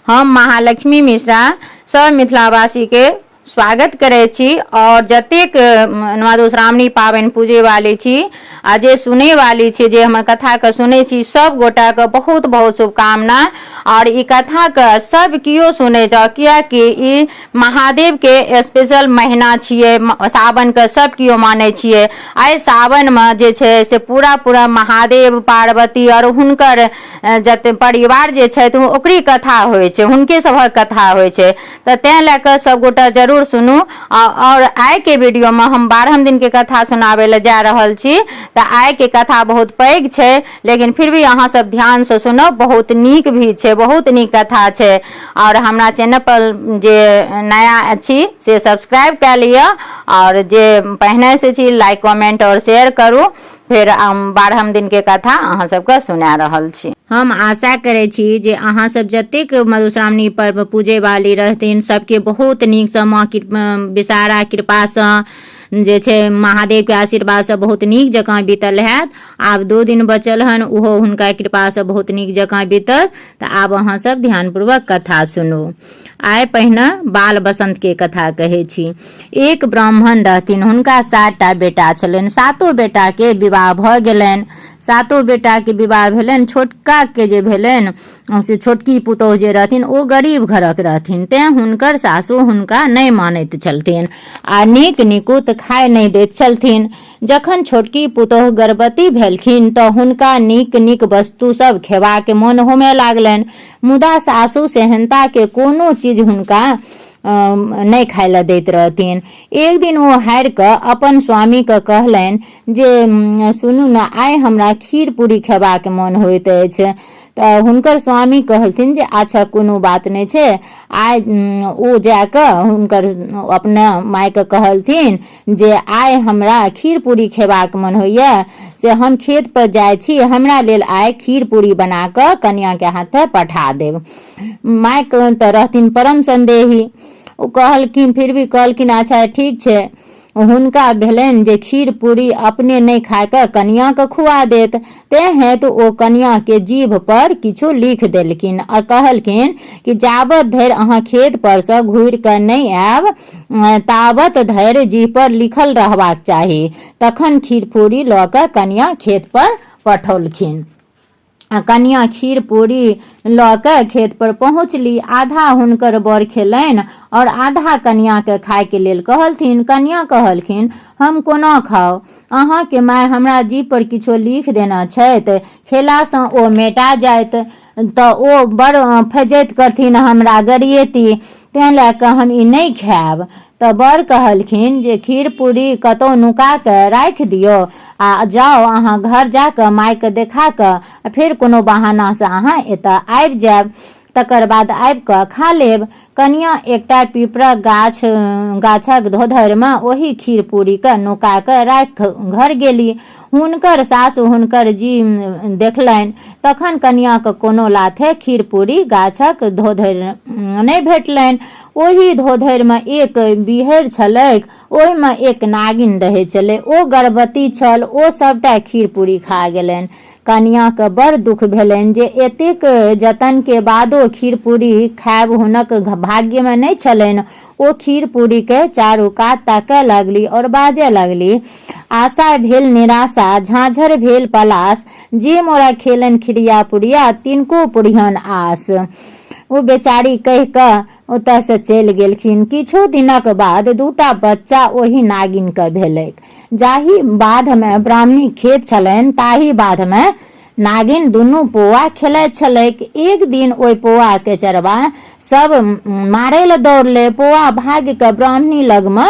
हम महालक्ष्मी मिश्रा सब मिथिलावासीके स्वागत करै छी आओर जतेक मधुश्रावणी पाबनि पूजै वाली छी आ जे सुनै वाली छी, जे हमर कथाके सुनै छी, सब गोटाके बहुत बहुत शुभकामना। आओर ई कथाके सब केओ सुनै जाउ, किएकि ई महादेवके स्पेशल महीना छियै। सावनके सब केओ मानै छियै। एहि सावनमे जे छै से पूरा पूरा महादेव पार्वती आओर हुनकर जते परिवार जे छथि ओकरे कथा होइ छै, हुनके सभक कथा होइ छै। तऽ तेँ लए कऽ सभगोटा जरूर सुनू। आओर आइके वीडियोमे हम 12 दिनके कथा सुनाबै लए जा रहल छी। तऽ आइके कथा बहुत पैघ छै, लेकिन फिर भी अहाँ सब ध्यानसँ सुनब, बहुत नीक भी छै, बहुत नीक कथा छै। आओर हमरा चैनल पर जे नया छी से सब्सक्राइब कए लिअ, आओर जे पहिनेसँ छी लाइक कमेंट आओर शेयर करू। फेर हम 12 दिनके कथा अहाँ सबके सुना रहल छी। हम आशा करै छी जे अहाँ सब जतेक मधुश्रावणी पर्व पूजै वाली रहथिन सबके बहुत नीकसँ माँ विषहारा कृपासँ जे छै महादेवके आशीर्वादसँ बहुत नीक जकाँ बीतल हैत। आब 2 दिन बचल हन, ओहो हुनका कृपासँ बहुत नीक जकाँ बीतत। तऽ आब अहाँ सब ध्यानपूर्वक कथा सुनू। आइ पहिने बाल बसंत के कथा कहै छी। एक ब्राह्मण रहथिन, हुनका 7टा बेटा छलनि। 7 बेटा के विवाह भऽ गेलनि। 7 बेटा के विवाह भेलनि। छोटका के जे भेलनि से छोटकी पुतोहु जे रहथिन ओ गरीब घरक रहथिन, तेँ हुनकर सासु हुनका नहि मानैत छलथिन आ नीक निकुत खाय नहि दैत छलथिन। जखन छोटकी पुतोहु गर्भवती भेलखिन तऽ हुनका नीक नीक वस्तु सब खेबाक मोन होमय लागलनि, मुदा सासु सेहन्ता के कोनो चीज हुनका नहि खाय लए दैत रहथिन। एक दिन ओ हारि कऽ अपन स्वामीके कहलनि जे सुनू ने, आइ हमरा खीर पूरी खेबाक मोन होइत अछि। तऽ हुनकर स्वामी कहलथिन जे अच्छा कोनो बात नहि छै। आइ ओ जा कऽ हुनकर अपना मायके कहलथिन जे आइ हमरा खीर पूरी खेबाक मन होइए, से हम खेत पर जाइ छी, हमरा लेल आइ खीर पूरी बना कऽ कनियाँके हाथे पठा देब। माय तऽ रहथिन परम संदेही। ओ कहलखिन, फिर भी कहलखिन अच्छा ठीक छै। हुनका भेलनि जे खीर पूरी अपने नहि खा कऽ कनियाँके खुआ देत, तेँ हेतु ओ कनियाँके जीभ पर किछु लिख देलखिन आ कहलखिन कि जाबत धरि अहाँ खेत परसँ घुरि कऽ नहि आयब ताबत धरि जीभ पर लिखल रहबाक चाही। तखन खीर पूरी लऽ कऽ कनियाँ खेत पर पठौलखिन। आ कनियाँ खीर पूरी लऽ कऽ खेत पर पहुँचली। आधा हुनकर बर खेलनि आओर आधा कनियाँके खायके लेल कहलथिन। कनियाँ कहलखिन, हम कोना खाउ? अहाँके माय हमरा जीभ पर किछो लिख देने छथि, खेलासँ ओ मेटा जायत तऽ ओ बड़ फैजैत करथिन, हमरा गरियेती, तेँ लए कऽ हम ई नहि खायब। तऽ बर कहलखिन जे खीर पूरी कतौ नुका कऽ राखि दियौ आ जाउ अहाँ घर जा कऽ मायके देखा कऽ आ फेर कोनो बहानासँ अहाँ एतऽ आबि जायब, तकर बाद आबि कऽ खा लेब। कनियाँ एकटा पीपरक गाछ गाछक धोधरिमे ओहि खीर पूरीके नुका कऽ राखि घर गेली। हुनकर सासु हुनकर जी देखलनि, तखन कनियाँके कोनो लाथे खीर पूरी गाछक धोधरि नहि भेटलनि। ओहि धोधरिमे एक बीहरि छलैक, ओहिमे एक नागिन रहै छलै। ओ गर्भवती छल। ओ सभटा खीर पूरी खा गेलनि। कनियाँके बड़ दुख भेलनि जे एतेक जतनके बादो खीर पूरी खायब हुनक भाग्यमे नहि छलनि। ओ खीर पूरीके चारू कात ताकय लागली आओर बाजय लागली, आशा भेल निराशा, झाँझर भेल पलास, जे मोरा खेलनि खिरिया पुरिया, तिनको पुरिहन आस। ओ बेचारी कहि कऽ ओतयसँ चलि गेलखिन। किछु दिनक बाद 2टा बच्चा ओहि नागिनके भेलैक। जाहि बाधमे ब्राह्मणीक खेत छलनि ताहि बाधमे नागिन दुनू पौआ खेलाइत छलैक। एक दिन ओहि पौआके चरबा सब मारै लए दौड़लै। पौआ भागि कऽ ब्राह्मणी लगमे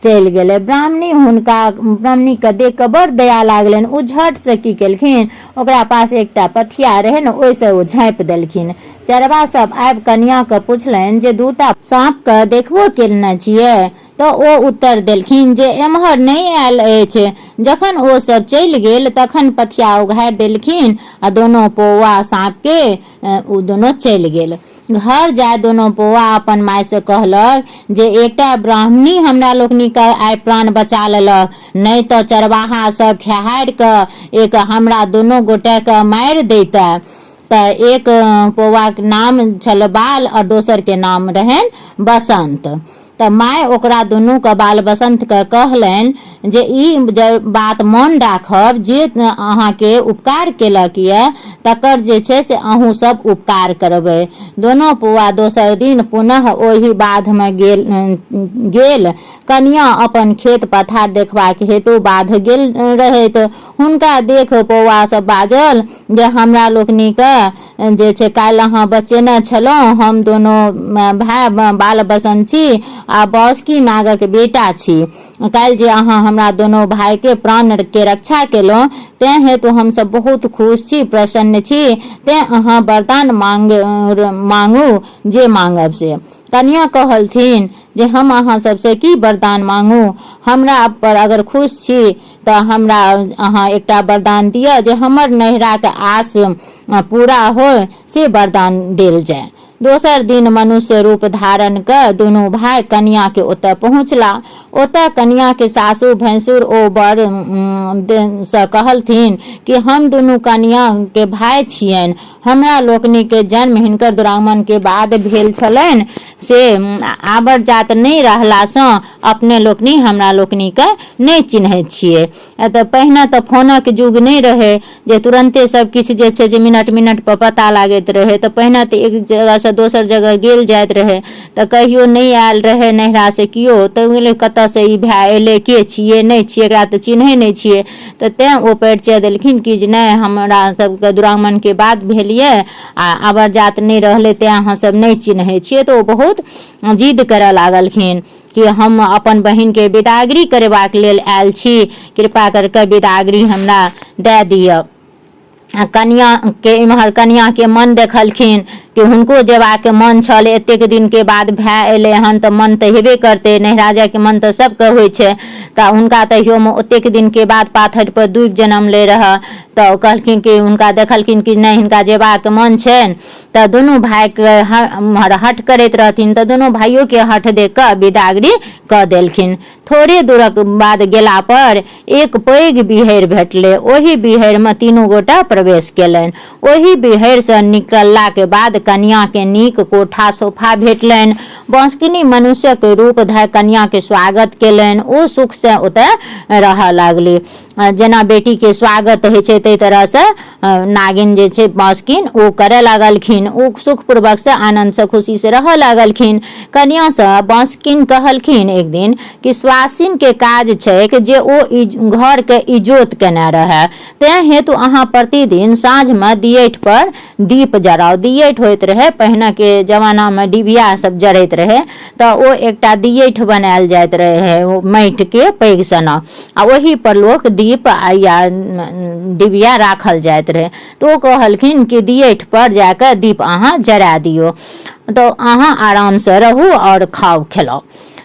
चलि गेलै। ब्राह्मणी हुनका ब्राह्मणीके देख कऽ बड़ दया लागलनि। ओ झटसँ की केलखिन, ओकरा पास एकटा पथिया रहै ने, ओहिसँ ओ झाँपि देलखिन। चरबा सब आबि कनियाँके पुछलनि जे 2टा साँपके देखबो केने छियै? तऽ ओ उत्तर देलखिन जे एम्हर नहि आयल अछि। जखन ओ सब चलि गेल तखन पथिया उघारि देलखिन आ दोनो पौआ साँपके ओ दोनो चलि गेल। घर जाय दोनो पौआ अपन मायसँ कहलक जे एकटा ब्राह्मणी हमरा लोकनिके आइ प्राण बचा लेलक, नहि तऽ चरवाहा सब खेहारि कऽ एक हमरा दोनो गोटेके मारि दैते। तऽ एक पौआके नाम छल बाल आओर दोसरके नाम रहनि बसन्त। तऽ माय ओकरा दुनूके बाल बसन्तके कहलनि जे ई बात मोन राखब जे अहाँके उपकार केलक यऽ तकर जे छै से अहूँ सब उपकार करबै। दुनू पौआ दोसर दिन पुनः ओहि बाधमे गेल गेल। कनियाँ अपन खेत पथार देखबाक हेतु बाध गेल रहैत। हुनका देख पौआ सब बाजल जे हमरा लोकनिके जे छै काल्हि अहाँ बचेने छलहुँ, हम दुनू भाय बाल बसन्त छी आ बासुकी नागक बेटा छी। काल्हि जे अहाँ हमरा दुनू भायके प्राणके रक्षा केलहुँ तेँ हेतु हमसभ बहुत खुश छी, प्रसन्न छी। तेँ अहाँ वरदान मांगू जे मांगब से। कनियाँ कहलथिन जे हम अहाँ सबसँ की वरदान मांगू? हमरा पर अगर खुश छी तऽ हमरा अहाँ एकटा वरदान दिअ जे हमर नैहराक आस पूरा होय से वरदान देल जाय। दोसर दिन मनुष्य रूप धारण कऽ दुनू भाय कनियाँके ओतऽ पहुँचला। ओतऽ कनियाँके सासु भैंसुर ओ वर सँ कहलथिन कि हम दुनू कनियाँके भाय छियनि। हमरा लोकनिके जन्म हिनकर दुरागमनके बाद भेल छलनि से आबर जात नहि रहलासँ अपने लोकनि हमरा लोकनिके नहि चिन्हैत छियै। तऽ पहिने तऽ फोनक युग नहि रहै जे तुरन्ते सब किछु जे छै से मिनट मिनट पर पता लागैत रहै। तऽ पहिने तऽ एक जगहसँ दोसर जगह गेल जाइत रहै तऽ कहियो नहि आयल रहै नैहरासँ केओ तऽ गेलै कतऽसँ ई भाय एलै, के छियै नहि छियै, एकरा तऽ चिन्है नहि छियै। तऽ तेँ ओ परिचय देलखिन कि जे नहि हमरा सबके दुरागमनके बाद भेल यऽ आ आबर जात नहि रहलै तेँ अहाँ सब नहि चिन्है छियै। तऽ ओ बहुत जिद करऽ लागलखिन कि हम अपन बहिनके बिदागरी करेबाक लेल आयल छी, कृपा करिके बिदागरी हमरा दए दिअ। आ कनिआँके इम्हर कनिआँके मन देखलखिन कि हुनको जेबाक मन छल, एतेक दिनके बाद भाय एलै हन तऽ मन तऽ हेबे करतै, नैहरा जायके मन तऽ सबके होइ छै। तऽ हुनका तहियोमे ओतेक दिनके बाद पाथरि पर दूबि जनमलै रहए तऽ ओ कहलखिन कि हुनका देखलखिन कि नहि हिनका जेबाक मन छनि। तऽ दुनू भायके हठ करैत रहथिन तऽ दुनू भाइयोके हठ देख कऽ बिदागरी कऽ देलखिन। थोड़े दूरक बाद गेला पर एक पैघ बीहरि भेटलै। ओहि बीहरिमे तीनू गोटा प्रवेश केलनि। ओहि बीहरिसँ निकललाक बाद कनियाँकेँ नीक कोठा सोफा भेटलनि। बाँसकिनी मनुष्यक रूप धए कनियाँकेँ स्वागत केलनि। ओ सुखसँ ओतए रहऽ लागलि। जेना बेटीके स्वागत होइ छै ताहि तरहसँ नागिन जे छै बाँसकिन ओ करऽ लागलखिन। ओ सुखपूर्वकसँ आनन्दसँ खुशीसँ रहऽ लागलखिन। कनियाँसँ बाँसकिन कहलखिन एक दिन कि सुआसिनके काज छैक जे ओ घरके इजोत केने रहए, तेँ हेतु अहाँ प्रतिदिन साँझमे दियैठ पर दीप जराउ। दियैठ होइत रहै पहिनेके जमानामे डिबिया सब जरैत रहै तऽ ओ एकटा दियैठ बनायल जाइत रहै माटिके पैघ सनक आ ओहि पर लोक दीप या डिबिया राखल जाइत रहै। तऽ ओ कहलखिन कि दियैठ पर जाकऽ दीप अहाँ जरा दियौ तऽ अहाँ आरामसँ रहू आओर खाउ खेलाउ।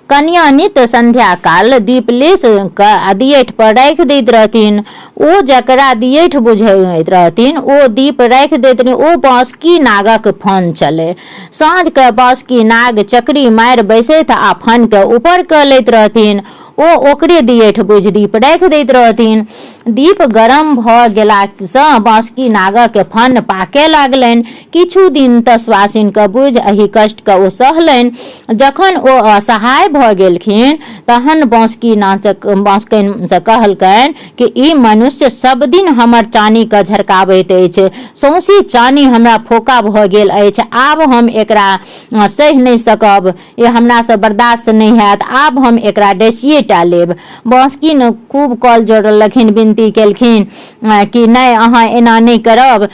कनियाँ नित संध्या काल दीप लेस कऽ आ दियैठ पर राखि दैत रहथिन। ओ जकरा दियैठ बुझैत रहथिन ओ दीप राखि दैत रहथिन। ओ बाँसुकी नागक फन छलै। साँझ कऽ बाँसुकी नाग चकरी मारि बैसैत आ फनकेँ ऊपर कऽ लैत रहथिन। ओ ओकरे दियैठ बुझि दीप राखि दैत रहथिन। दीप गरम भऽ गेलासँ बाँसुकी नागक फन पाकए लागलनि। किछु दिन तऽ सुआसिनकेँ बुझि एहि कष्टकेँ ओ सहलनि। जखन ओ असहाय भऽ गेलखिन तहन बाँसुकी नाचक बाँसुकनिसँ कहलकनि कि ई मनुष्य सब दिन हमर चानीकेँ झरकाबैत अछि। सौंसे चानी हमरा फोका भऽ गेल अछि। आब हम एकरा सहि नहि सकब। ई हमरासँ बर्दाश्त नहि हैत। आब हम एकरा डसिए टा लेब। बाँसुकिन खूब कल जोड़लखिन, विनती केलखिन कि नहि अहाँ एना नहि करब।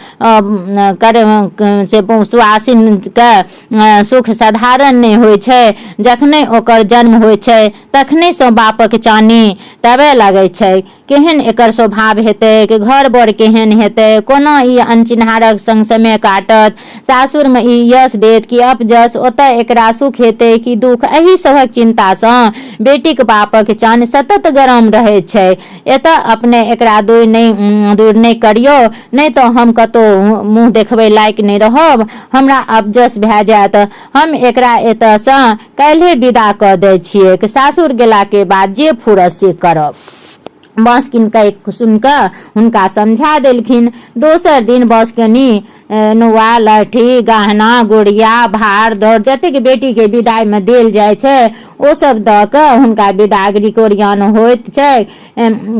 से सुआसिनके सुख साधारण नहि होइ छै। जखने ओकर जन्म होइ छै तखनेसँ बापक चानी तबे लगै छै। केहन एकर स्वभाव हेतैक, घर बर केहन हेतै, कोना ई अनचिन्हारक संग समय काटत, सासुरमे ई यश देत कि अपजस, ओतऽ एकरा सुख हेतै कि दुख, एहि सभक चिन्तासँ बेटीक बापक चानि सतत गरम रहैत छै। एतऽ अपने एकरा दूर नहि करियौ, नहि तऽ हम कतहु मुँह देखबै लायक नहि रहब, हमरा अपजस भए जायत। हम एकरा एतऽसँ काल्हिए विदा कऽ दैत छिऐक। सासुर गेलाके बाद जे फुरत से करब। बाँसकिन कहि सुनि कऽ हुनका समझा देलखिन। दोसर दिन बाँसकिनी नुआ लहठी गहना गुड़िया भार दौड़ जतेक बेटीके विदाइमे देल जाइ छै ओ सब दऽ कऽ हुनका विदागरीके ओरियान होइत छै।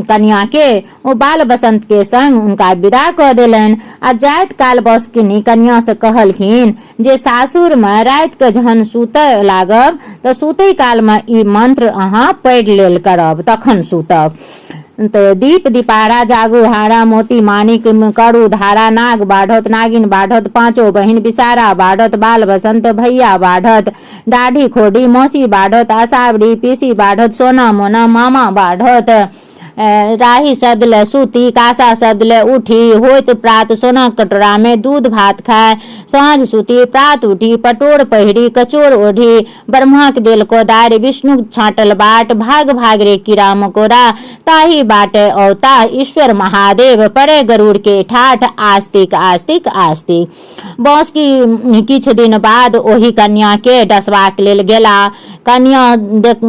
कनिआँके ओ बाल बसन्तके संग हुनका विदा कऽ देलनि आ जाइत काल बसकिनी कनिआँसँ कहलखिन जे सासुरमे रातिके जहन सुतय लागब तऽ सुतै कालमे ई मंत्र अहाँ पढ़ि लेल करब तखन सुतब। तऽ दीप दीपारा जागू हारा मोती माणिक करू धारा नाग बाढ़त नागिन बाढ़त पाँचो बहिन विसारा बाढ़त बाल बसंत भैया बाढ़त दाढ़ी खोडी मौसी बाढ़त आसावरी पीसी बाढ़त सोना मोना मामा बाढ़त राही शब्द ले सूती कासा शब्द ले उठी होइत प्रात सोना कटोरामे दूध भात खाय साँझ सूती प्रात उठी पटोर पहिरी कचोर ओढ़ी ब्रह्माक देल कोदारि विष्णुक छाँटल बाट भाग भाग रे कीड़ा मकोड़ा ताही बाटे औता ईश्वर महादेव परे गरुड़ के ठाठ आस्तिक आस्तिक आस्तिक। बस की किछु दिन बाद ओहि कन्याके डसबाक लेल गेला। कन्या देख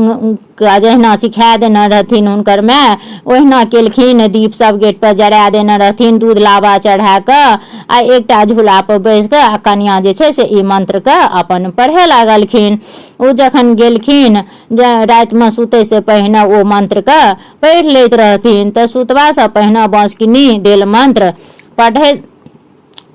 जहिना सिखा देने रहथिन हुनकर माय ओहिना केलखिन। दीप सब गेट पर जरा देने रहथिन, दूध लावा चढ़ा कऽ आ एकटा झूला पर बैस कऽ आ कन्या जे छै से ई मंत्रके अपन पढ़े लागलखिन। ओ जखन गेलखिन जे रातिमे सुतैसँ पहिने ओ मंत्रके पढ़ि लैत रहथिन तऽ सुतबासँ पहिने बाँसकिनी देल मंत्र पढ़ैत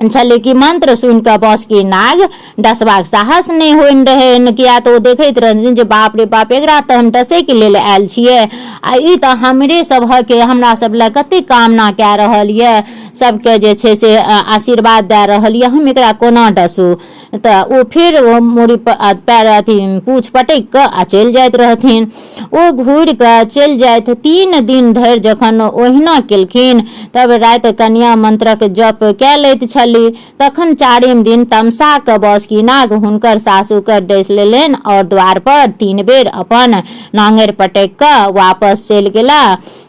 छलै कि मंत्र सुनि कऽ बाँसकी नाग डसबाक साहस नहि होइन रहनि, किया तऽ ओ देखैत रहथिन जे बाप रे बाप एकरा तऽ हम डसैके लेल आयल छियै आ ई तऽ हमरे सभके हमरा सब लए कते कामना कए रहल यऽ, सबके जे छै से आशीर्वाद दए रहल यऽ, हम एकरा कोना डसू। तऽ ओ फेर ओ मूड़ी पैर अथी पूछ पटकि कऽ आ चलि जाइत रहथिन। ओ घुरि कऽ चलि जाथि। 3 दिन धरि जखन ओहिना केलखिन तब राति कनिया मंत्रक जप कए लैत छली। तखन चारिम दिन तमसा कऽ बासुकीनाग हुनकर सासुकेँ डसि लेलनि आओर द्वार पर 3 बेर अपन नाङरि पटकि कऽ वापस चलि गेला।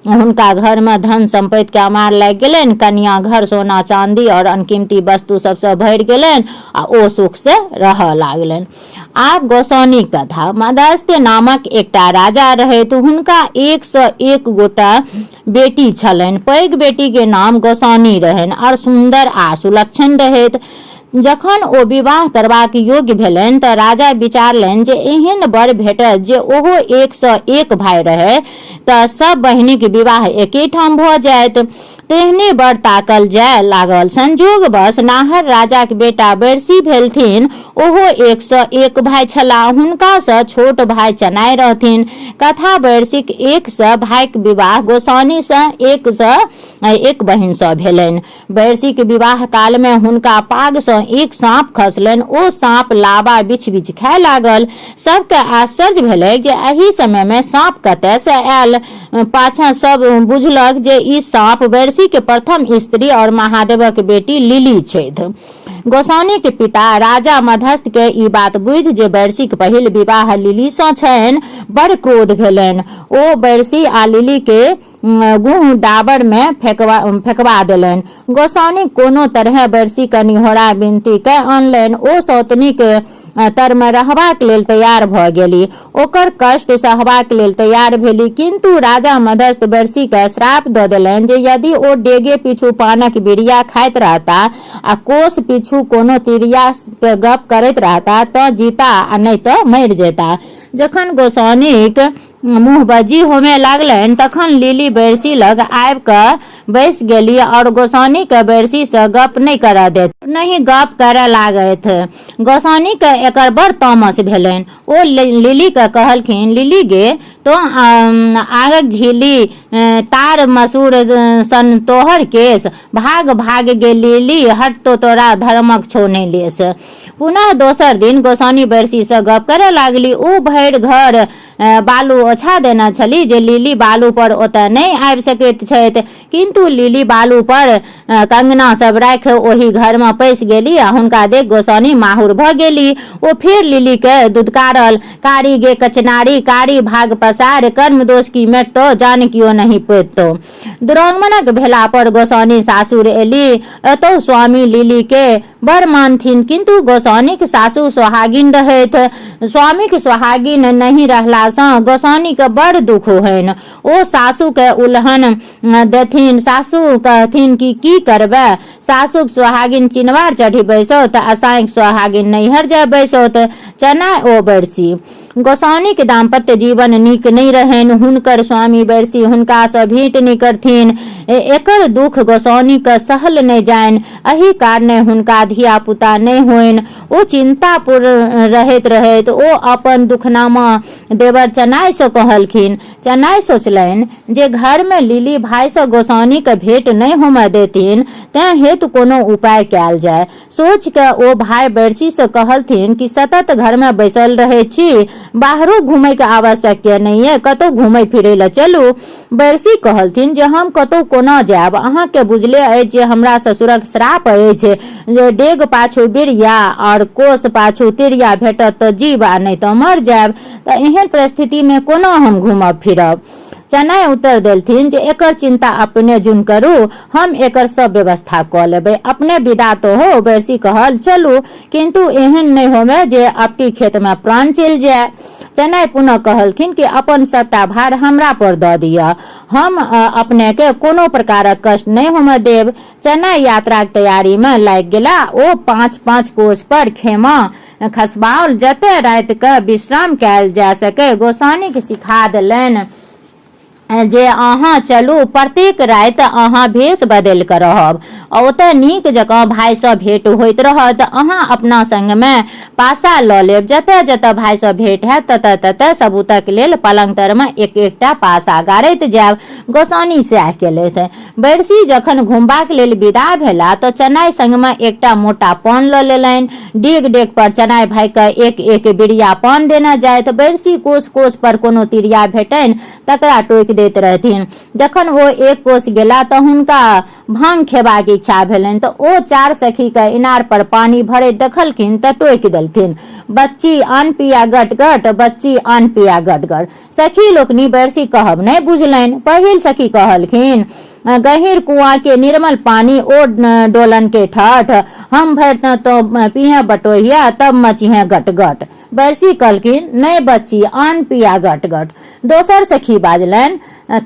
हुनका घरमे धन सम्पत्तिके अमार लागि गेलनि। कनिया घर सोना चाँदी आओर अनकीमती वस्तु सबसँ भरि गेलनि आ ओ सुखसँ रहऽ लागलनि। आब गोसाउनिक कथा। मदस्त्य नामक एकटा राजा रहथि। हुनका 101 गोटा बेटी छलनि। पैघ बेटीके नाम गोसाउनि रहनि आओर सुन्दर आ सुलक्षण रहथि। जखन ओ विवाह करबाक योग्य भेलनि तऽ राजा विचारलनि जे एहन वर भेटत जे ओहो 101 भाय रहय तऽ सब बहिनिक विवाह एकेठाम भऽ जायत। तेहने वर ताकल जाय लागल। संजोगवश नाहर राजाक बेटा बैरसी भेलथिन। ओहो 101 भाय छलाह। हुनकासँ छोट भाय चनाइ रहथिन। कथा बैरसीक 100 भाइक विवाह गोसाउनिसँ 101 बहिनसँ भेलनि। बैरसीक विवाह कालमे हुनका पागसँ एक साँप खसलनि। ओ साँप लाबा बिछि-बिछि खाय लागल। सबके आश्चर्य भेलैक जे एहि समयमे साँप कतयसँ आयल। पाछाँ सब बुझलक जे ई साँप बैरसीक प्रथम स्त्री और महादेवक बेटी लिली छथि। गोसाउनिक पिता राजा मध्यस्थके ई बात बुझि जे बैरसीक पहिल विवाह लिलीसँ छनि, बड़ क्रोध भेलनि। ओ बैरसी आ लिलीके गुह डाबरमे फेकवा देलनि। गोसाउनि कोनो तरहेँ बैरसीक निहोरा विनती कए अनलनि। ओ सौतनीक तरमे रहबाक लेल तैयार भऽ गेली। ओकर कष्ट सहबाक लेल तैयार भेली। किन्तु राजा मध्यस्थ बैरसीकेँ श्राप दऽ देलनि जे यदि ओ डेगे पिछु पानक बिड़िया खाइत रहता आ कोस पिछु कोनो तिरियासँ गप करैत रहता तँ जीता आ नहि तँ मरि जेता। जखन गोसाउनिक मुँहबज्जी होमए लागलनि तखन लिली बैरसी लग आबि कऽ बैसि गेली आओर गोसाउनिकेँ बैरसीसँ गप नहि करऽ देथि। नहि गप करए लागथि। गोसाउनिकेँ एकर बड़ तामस भेलनि। ओ लिलीकेँ कहलखिन, लिली गे, तोँ आगक झिल्ली, तार मसूर सन तोहर केश। भाग भाग गे लिली, हट तो तोरा धर्मक छौ नहि लेश। पुनः दोसर दिन गोसाउनि बैरसीसँ गप करए लागली। ओ भरि घर बालू ओछा देने छली जे लिली बालू पर ओतय नहि आबि सकैत छथि। किन्तु लिली बालू पर कंगना सब राखि ओहि घरमे पैसि गेली आ हुनका देख गोसाउनि माहुर भऽ गेली। ओ फेर लिलीकेँ दुदकारल, कारी गे कचनारी, कारी भाग पसार, कर्म दोष की मेटतौ, जान कियो नहि पेतौ। दुरागमनक भेला पर गोसाउनि सासुर एली। एतहु स्वामी लिलीकेँ बड़ मानथिन, किन्तु गोसाउनिक सासु सोहागिन रहथि। स्वामीक सोहागिन नहि रहलासँ गोसानीके बड़ दुख होइन। ओ सासुके उलहन देथिन। सासु कहथिन कि की करबै, सासुक सोहागिन चिनवार चढ़ि बैसौत आ साँइक सोहागिन नैहर जाय बैसौत। चनाइ ओ बैरसी। गोसाउनिक दाम्पत्य जीवन नीक नहि रहनि। हुनकर स्वामी बैरसी हुनकासँ भेंट नहि करथिन। एकर दुख गोसाउनिकँ सहल नहि जाइन। एहि कारणे हुनका धिया-पुता नहि होइन। ओ चिन्तापूर्ण रहैत रहैत ओ अपन दुखनामा देवर चनाइसँ कहलखिन। चनाइ सोचलनि जे घरमे लीली भाइसँ गोसाउनिकँ भेंट नहि होमय देथिन, तेँ हेतु कोनो उपाय कयल जाय। सोचि कऽ ओ भाय बैरसीसँ कहलथिन कि सतत घरमे बैसल रहै छी, बाहरो घुमैके आवश्यक नहि अइ, कतहु घुमै फिरै लए चलू। बैरसी कहलथिन जे हम कतहु कोना जायब, अहाँके बुझले अछि जे हमरा ससुरक श्राप अछि जे डेग पाछू बिरिया आओर कोस पाछू तिरिया भेटत तऽ जीब आ नहि तऽ मरि जायब, तऽ एहन परिस्थितिमे कोना हम घूमब फिरब। चनाइ उत्तर देलथिन जे एकर चिन्ता अपने जुन करू, हम एकर सब व्यवस्था कऽ लेबै। अपने विदा तो हो। बैरसी कहल, चलू, किन्तु एहन नहि होमय जे अपटी खेतमे प्राण चलि जाय। चनाइ पुनः कहलथिन कि अपन सबटा भार हमरा पर दऽ दिअ। हम अपनेके कोनो प्रकारक कष्ट नहि होमय देब। चनाइ यात्राक तैयारीमे लागि गेला। ओ पाँच-पाँच कोस पर खेमा खसबाओल, जतय राति कऽ विश्राम कयल जा सकय। गोसानीक सिखा देलनि जे अहाँ चलू, प्रत्येक राति अहाँ भेष बदलि कऽ रहब। ओतय नीक जकाँ भाइसँ भेंट होइत रहत। अहाँ अपना संगमे पासा लऽ लेब। जतय-जतय भाइसँ भेंट हैत ततय-ततय सबूतक लेल पलंग तरमे एक-एकटा पासा गाड़ैत जायब। गोसानी सएह केलथि। बैरसी जखन घुमबाक लेल विदा भेला तँ चनाइ संगमे एकटा मोटा पान लऽ लेलनि। डेग-डेग पर चनाइ भाइकेँ एक-एक बिरिया पान देने जाथि। बैरसी कोस-कोस पर कोनो तिरिया भेटनि तकरा टोकि दैत रहथिन। जखन ओ एक कोस गेला तँ हुनका भांग खेबाक इच्छा भेलनि तँ ओ चारि सखीकेँ इनार पर पानि भरैत देखलखिन तँ टोकि देलथिन, बच्ची आन पिया गट-गट, बच्ची आन पिया गट-गट। सखी लोकनि बैरसी कहब नहि बुझलनि। पहिल सखी कहलखिन, गहींर कुआँ के निर्मल पानी ओ डोलन के ठठ, हम भरितहुँ तो पीहे बटोहिया, तब मचिहे गट-गट। बैरसी कहलखिन, नहि बच्ची, आन पिया गट-गट। दोसर सखी बाजलनि,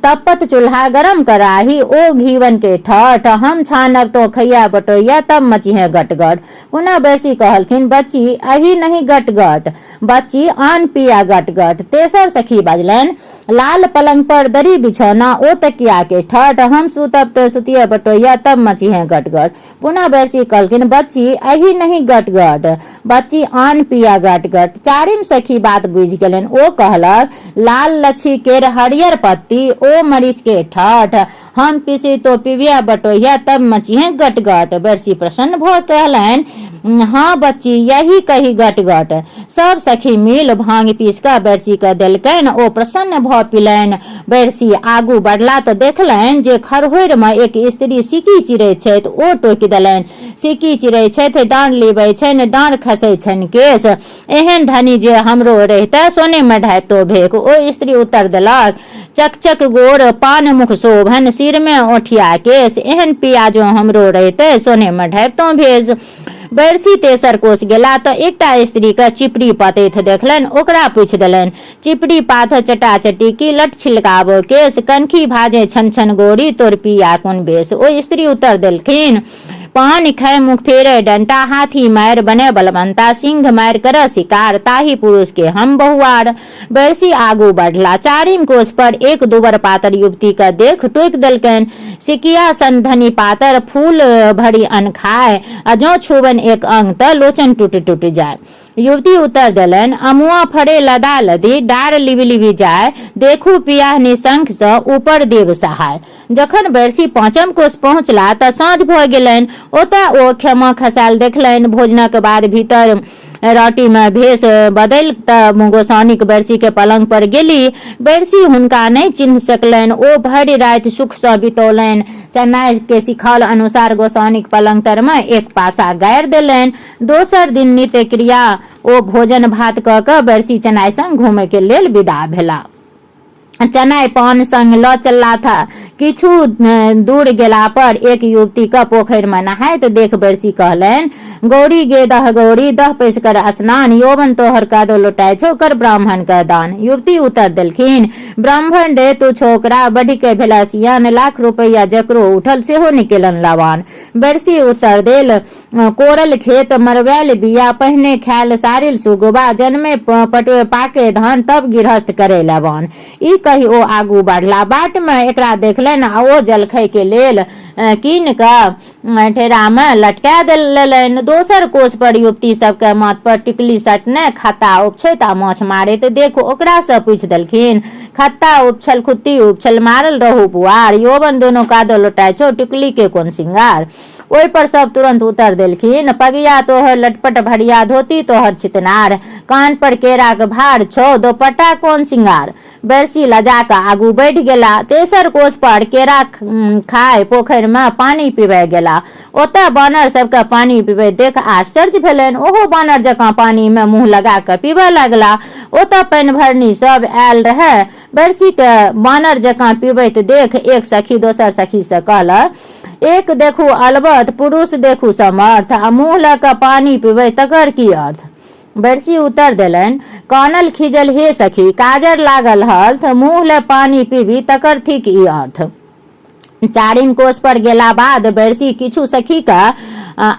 तपत चूल्हा गरम कराही ओ घीवन के ठठ, हम छानब तो खैया बटोहिया, तब मचिहे गट-गट। पुनः बैरसी कहलखिन, बच्ची, अही नहि गट-गट। बच्ची आन पिया गट गट। तेसर सखी बाजलनि, लाल पलंग पर दरी बिछौना ओ तकिया के ठठ, हम सुतब तऽ सुतिए बटोहिया तब मचिहे गट गट। पुनः बैरसी कहलखिन, बच्ची अही नहि गट गट, बच्ची आन पिया गट गट। चारिम सखी बात बुझि गेलनि। ओ कहलक, लाल लच्छी केर हरियर पत्ती ओ मरीच के ठठ, हम पीसी तो पिबिया बटोहिया तब मचिहे गट गट। बैरसी प्रसन्न भऽ कहलनि, हाँ बच्ची, यही कही गट गट। सब सखी मिल भांग पीस कऽ बैरसी के देलकनि। ओ प्रसन्न भऽ पिलनि। बैरसी आगू बढ़ला तऽ देखलनि जे खरहोरि मे एक स्त्री सिकी चिरैत छथि। ओ टोकि देलनि, सिकी चिरै छथि, डाँड़ लिबै छनि, डाँड़ खसै छनि केश। एहन धनी जे हमरो रहितए सोने मे ढाबितो भेख। ओ स्त्री उत्तर देलक, चकचक गोर पान मुख शोभन, सिरमे ओठिया केश, एहन पिया जो हमरो रहितै सोनेमे ढाबितहुँ भेष। बैरसी तेसर कोस गेला तऽ एकटा स्त्रीके चिपड़ी पतैत देखलनि। ओकरा पूछि देलनि, चिपड़ी पाथ चटाचटी की लट छिलकाबो केश, कनखी भाजे छन छन गोरी तोर पिया कोन भेष। ओ स्त्री उत्तर देलखिन, पान खाय मुख फेरे डंटा, हाथी मारि बने बलवंता, सिंह मारि कर शिकार, ताहि पुरुष के हम बहुआर। बैरसी आगू बढ़ला। चारिम कोस पर एक दुबर पातर युवती के देख टोकि देलकनि, सिकिया सन धनी पातर फूल भरि अन्न खाय आ जँ छुबनि एक अंग तऽ लोचन टूटि टूटि जाय। युवती उत्तर देलनि, अमुआ फड़े लदा लदी, डार लिबि लिबि जाय, देखू पियाह निशंक सँ ऊपर देव सहाय। जखन बैरसी पाँचम कोस पहुँचला तऽ साँझ भऽ गेलनि। ओतय ओ खेमा खसायल देखलनि। भोजनक बाद भीतर राटीमे भेष बदलि तऽ गोसाउनिक बैरसीके पलंग पर गेली। बैरसी हुनका नहि चिन्ह सकलनि। ओ भरि राति सुखसँ बितौलनि। चन्नाइके सिखाओल अनुसार गोसाउनिक पलंग तरमे एक पासा गाड़ि देलनि। दोसर दिन नित्य क्रिया ओ भोजन भात कऽ कऽ बैरसी चनाइ संग घुमयके लेल विदा भेला। चनाइ पान संग लऽ चलला था। किछु दूर गेला पर एक युवतीके पोखरिमे नहाइत देख बैरसी कहलनि, गौरी गे दह गौरी, दह पैस कर स्नान, यौवन तोहर कादो लोटाइ छौ, कर ब्राह्मण के दान। युवती उत्तर देलखिन, ब्राह्मण रे तू छोकरा, बढ़ि के भेला सियान, लाख रुपैया जकरो उठल सेहो निकेलन लावान। बैरसी उत्तर देल, कोरल खेत मरवैल बिया, पहिने खायल सारिल सुगबा, जन्मे पटवे पाके धान, तब गृहस्थ करे लवान। ई कहि ओ आगू बढ़ला। बाटमे एकरा देखलनि आ ओ जलखै के लेल कीन कऽ ठेरामे लटका लेलनि। दोसर कोस पर युवती सबके माथ पर टिकली सटने खाता उपछैत आ माछ मारैत देख ओकरासँ पूछि देलखिन, खत्ता उपछल खुत्ती उपछल मारल रहू पुआर, यौवन दोनो कादो लोटाइ छौ, टिकली के कोन सिंगार। ओहि पर सब तुरंत उत्तर देलखिन, पगिया तोहर लटपट भरिया, धोती तोहर छितनार, कान पर केराक भार छौ, दोपट्टा कोन सिंगार। बैरसी लजा कऽ आगू बढ़ि गेला। तेसर कोस पर केरा खाय पोखरिमे पानि पीबय गेला। ओतय बानर सबके पानि पीबैत देख आश्चर्य भेलनि। ओहो बानर जकाँ पानिमे मुँह लगा कऽ पीबय लगला। ओतय पानिभरनी सब आयल रहय। बैरसीके बानर जकाँ पीबैत देख एक सखी दोसर सखीसँ कहलक, एक देखू अलबत, पुरुष देखू समर्थ, आ मुँह लऽ कऽ पानि पीबै तकर की अर्थ? बैरसी उत्तर देलनि, कानल खीजल हे सखी, काजर लागल हल्थ, मुँह लऽ पानि पीबी तकर थिक ई अर्थ। चारिम कोस पर गेला बाद बैरसी किछु सखीके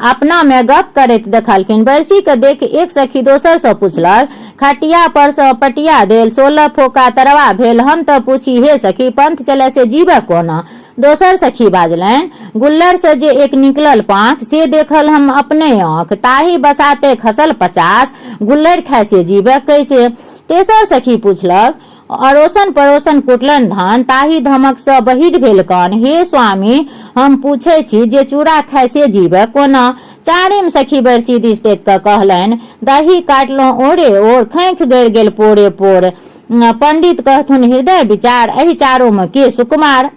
अपनामे गप करैत देखलखिन। बैरसीके देख एक सखी दोसरसँ पुछलक, खटिया पर सँ पटिया देल, 16 फोका तरवा भेल, हम तऽ पूछी हे सखी, पंथ चलय से जीबय कोना? दोसर सखी बाजलनि, गुल्लरसँ जे एक निकलल पाँख, से देखल हम अपने आँख, ताहि बसाते खसल 50, गुल्लरि खाय से जीबय कैसे? तेसर सखी पुछलक, अड़ोसन पड़ोसन कुटलनि धान, ताहि धमकसँ बहिर भेल कान, हे स्वामी, हम पूछै छी जे चूड़ा खाय से जीबय कोना? चारिम सखी बैरसी दिस देख कऽ कहलनि, दही काटलहुँ ओरे ओर, खैंख गड़ि गेल पोरे पोर, पंडित कहथुन हृदय विचार, एहि चारोमे के सुकुमार?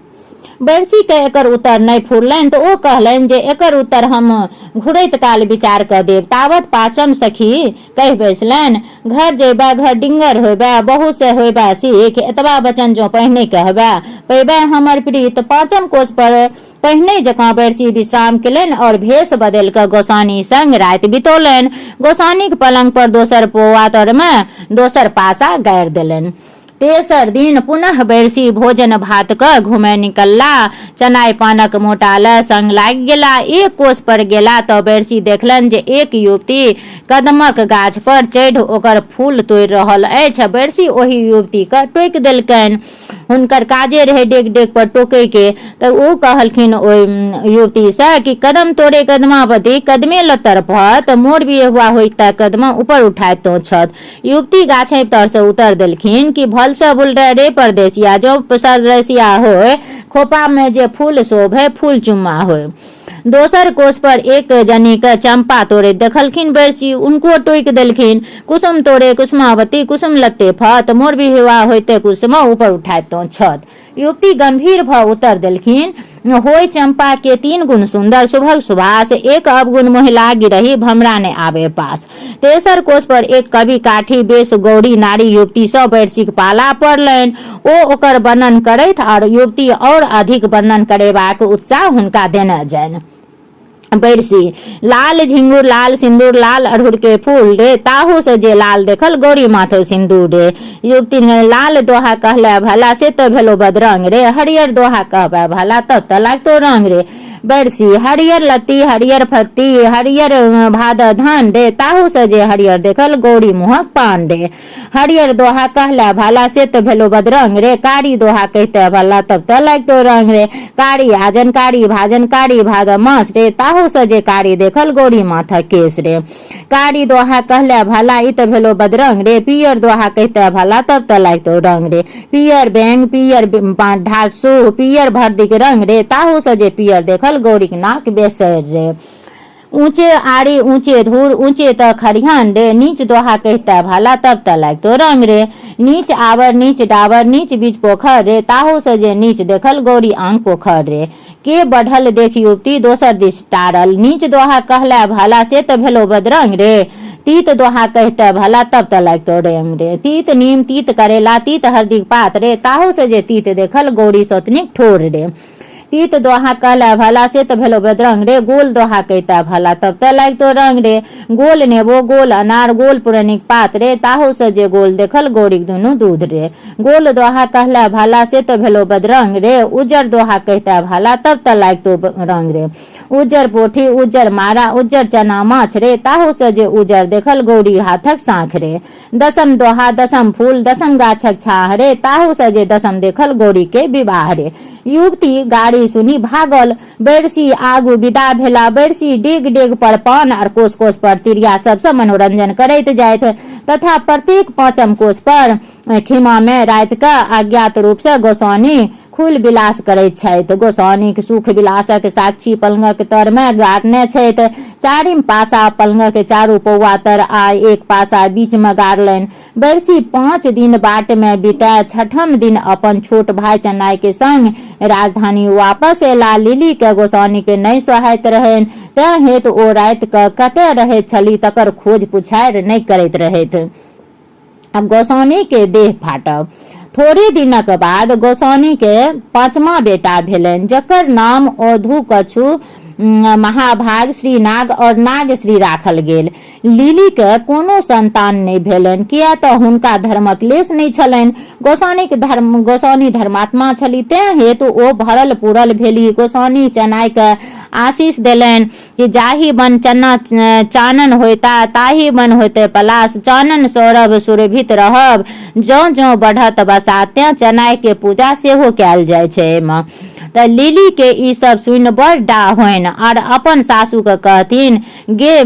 बैरसीके एकर उत्तर नहि फुरलनि तऽ ओ कहलनि जे एकर उत्तर हम घुरैत काल विचार कऽ देब। तावत पाँचम सखी कहि बैसलनि, घर जयबे घर डिंगर होयबे, बहु से होयबे सीख, एतबा वचन जँ पहिने कहबे, पैबे हमर प्रीत। पाँचम कोस पर पहिने जकाँ बैरसी विश्राम केलनि और भेष बदलि कऽ गोसानी संग राति बितौलनि। गोसानीक पलंग पर दोसर पौआ तरमे दोसर पासा गाड़ि देलनि। तेसर दिन पुनः बैरसी भोजन भात कऽ घुमय निकलला। चनाइ पानक मोटा लऽ संग लागि गेला। एक कोस पर गेला तऽ बैरसी देखलनि जे एक युवती कदमक गाछ पर चढ़ि ओकर फूल तोड़ि रहल अछि। बैरसी ओहि युवतीकेँ टोकि देलकनि। हुनकर काजे रहै डेग डेग पर टोकैके, तऽ ओ कहलखिन ओहि युवतीसँ कि कदम तोड़े कदमापति कदमे लत्तर फत, मोर बिहुआ होइता कदमा ऊपर उठाय तो छत। युवती गाछे तरसँ उतर देलखिन कि भलसँ बुलरे रे परदेसिया, जो सरदेसिया होय, खोपामे जे फूल शोभे फूल चुम्मा होय। दोसर कोस पर एक जनीके चम्पा तोड़ैत देखलखिन बैरसी, उनको टोकि देलखिन, कुसुम तोड़े कुसुमावती कुसुम लत्ते फत, मोर बिहुआ होइते कुसुम ऊपर उठाय तो छत। युवती गंभीर भऽ उत्तर देलखिन, होय चंपा के तीन गुण सुंदर सुभग सुभाष, एक अवगुण मोहि लागि रही भमरा ने आवे पास। तेसर कोस पर एक कवि काठी बेस गौरी नारी युवती सँ बैरसीक पाला पड़लनि। ओ ओकर वर्णन करैत और युवती और अधिक वर्णन करेबाक उत्साह हुनका देने जानि। बैरसी लाल झिंगुर लाल सिन्दूर लाल अड़हुल के फूल रे, ताहू से जे लाल देखल गौरी माथे सिन्दूर रे। युवती ने लाल दोहा कहले भला से तो भेलो बदरंग रे, हरियर दोहा कहबे भला तब तो लागतो रंग रे। बैरसी हरियर लत्ती हरियर फत्ती हरियर भाद धान रे, ताहू से जे हरियर देखल गौरी मुहक पान रे। हरियर दोहा कहला भाला से तो भेलो बदरंग रे, कारी दोहा कहते भला तब तो लगतो रंग रे। कारी आजन कारी भाजन कारी भाद मास रे, ताहू से जे कारी देखल गौरी माथा केस रे। कारी दोहा कहला भाला ई तो भेलो बदरंग रे, पियर दोहा कहते भला तब तो लगतो रंग रे। पियर बैंग पियर ढासू पियर भरदिक रंग रे, ताहू से जे पियर देखल गौरीक नाक बेसर रे। ऊँचे आड़ी ऊँचे धूर ऊँचे तऽ खरिहान रे, नीच दोहा कहिता भाला तब तऽ लागतो रंग रे। नीच आबर नीच डाबर नीच बीच पोखर रे, ताहू से जे नीच देखल गौरी आंग पोखर रे। के बढ़ल देख युवती दोसर दिस टारल, नीच दोहा कहला भाला से तऽ भेलो बदरंग रे। तीत दोहा कहिते भला तब तऽ लागितो रेंग रे। तीत नीम तीत करेला तीत हरदीक पात रे, ताहू से जे तीत देखल गौरी सौतनीक ठोर रे। तीत दोहा कहले भला से तऽ भेलो बदरंग रे, गोल दोहा कहिते भला तब तऽ लागितो रंग रे। गोल नेबो गोल अनार गोल पुरनिक पात रे, ताहू से जे गोल देखल गौरीक दुनू दूध रे। गोल दोहा कहले भला से तऽ भेलो बदरंग रे, उज्जर दोहा कहिते भला तब तऽ लागितो रंग रे। उज्जर पोठी उज्जर मारा उज्जर चना माछ रे, ताहू से जे उज्जर देखल गौरी हाथक साँख रे। दसम दोहा दसम फूल दसम गाछक छाह रे, ताहू से जे दसम देखल गौरी के विवाह रे। युवती गाड़ी सुनी भागल, बैरसी आगू विदा भेला। बैरसी डेग डेग पर पान आर कोस कोस पर तिरिया सबसँ मनोरंजन करैत जाइत तथा प्रत्येक पाँचम कोस पर खिमा मे राति कऽ अज्ञात रूप सँ गोसानी खुल विलास करैत छथि। गोसानीक सुख विलासक साक्षी पलंगक तर मे गाड़ने छथि। चारिम पासा पलंगक चारू पौआ तर आ एक पासा बीच मे गाड़लनि। बैरसी 5 दिन बाट मे बिताय छठम दिन अपन छोट भाय चन्नाई के संग राजधानी वापस एला। लिली के गोसानी के नहि सोहाइत रहनि, तें हेतु ओ राति कऽ कतय रहैत छली तकर खोज पुछारि नहि करैत रहथि। आब गोसानी के देह फाटब। थोड़े दिनक बाद गोसानी के पाँचमा बेटा भेलनि, जकर नाम ओधु कछु महाभाग श्रीनाग और नागश्री राखल गेल। लिली के कोनो संतान नहि भेलनि, किया तऽ हुनका धर्मक लेश नहि छलनि। गोसानीक धर्म गोसानी धर्मात्मा छली, तें हेतु ओ भरल पुरल भेली। गोसानी चनाइ के आशीष देलनि कि जाहि बन चना चानन होइता ताहि बन होइते पलास, चानन सौरभ सुरभित रहब जौं जौं बढ़त बसा। तें चनाइ के पूजा सेहो कयल जाइ छै एहिमे। तऽ लिली के ई सब सुनि बड़ डाह होइन आर अपन सासु के कहथिन, गे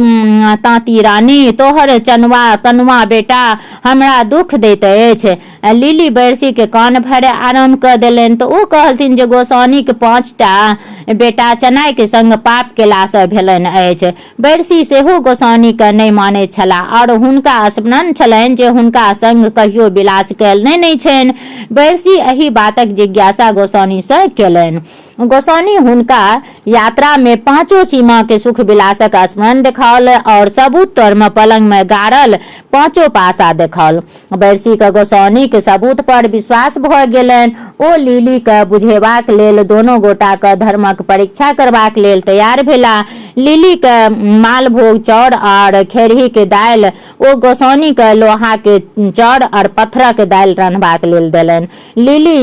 ताँती रानी, तोहर चनुआ कनुआ बेटा हमरा दुख दैत अछि। लिली बैरसी के कान भरे आराम कऽ देलनि। तऽ ओ कहलथिन जे गोसानीक 5टा बेटा चनाइ के संग पाप केलासँ भेलनि अछि। बैरसी सेहो गोसानी के नहि मानैत छलाह आओर हुनका स्मरण छलनि जे हुनका संग कहियो विलास कयल नहि छनि। बैरसी एहि बातक जिज्ञासा गोसानी सँ केलनि। गोसानी हुनका यात्रा मे पाँचो सीमा के सुख विलासक स्मरण देखाओल और सबूत तर मे पलंग मे गाड़ल पाँचो पासा देखाओल। बैरसी के गोसानी के सबूत पर विश्वास भऽ गेलनि। ओ लिली के बुझेबाक लेल दोनो गोटा के धर्मक परीक्षा करबाक लेल तैयार भेला। लिली के मालभोग चाउर और खेरही के दालि ओ गोसानी के लोहा के चाउर और पत्थरक दालि रन्हबाक लेल देलनि। लिली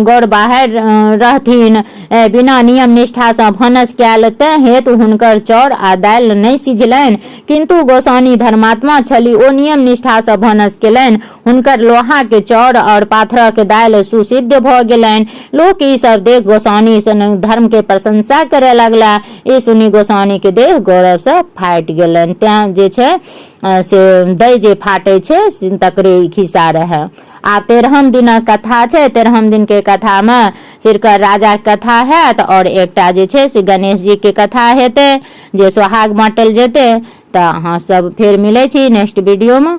गौर बाहर रहथिन, बिना नियम निष्ठासँ भानस कयल, तेँ हेतु हुनकर चाउर आ दालि नहि सिझलनि। किन्तु गोसानी धर्मात्मा छली, ओ नियम निष्ठासँ भानस केलनि। हुनकर लोहाक चाउर आओर पाथरक दालि सुसिद्ध भऽ गेलनि। लोक ई सब देख गोसानी धर्म के प्रशंसा करय लगला। ई सुनि गोसानीक देह गौरवसँ फाटि गेलनि। तेँ जे छै से दै जे फाटै छै तकरे ई खिस्सा रहए। आ 13म दिनक कथा छै। 13म दिनके कथामे सिरकर राजाके कथा हैत आओर एकटा जे छै से गणेश जीके कथा हेतै जे सोहाग बाँटल जेतै। तऽ अहाँ सब फेर मिलै छी नेक्स्ट वीडियोमे।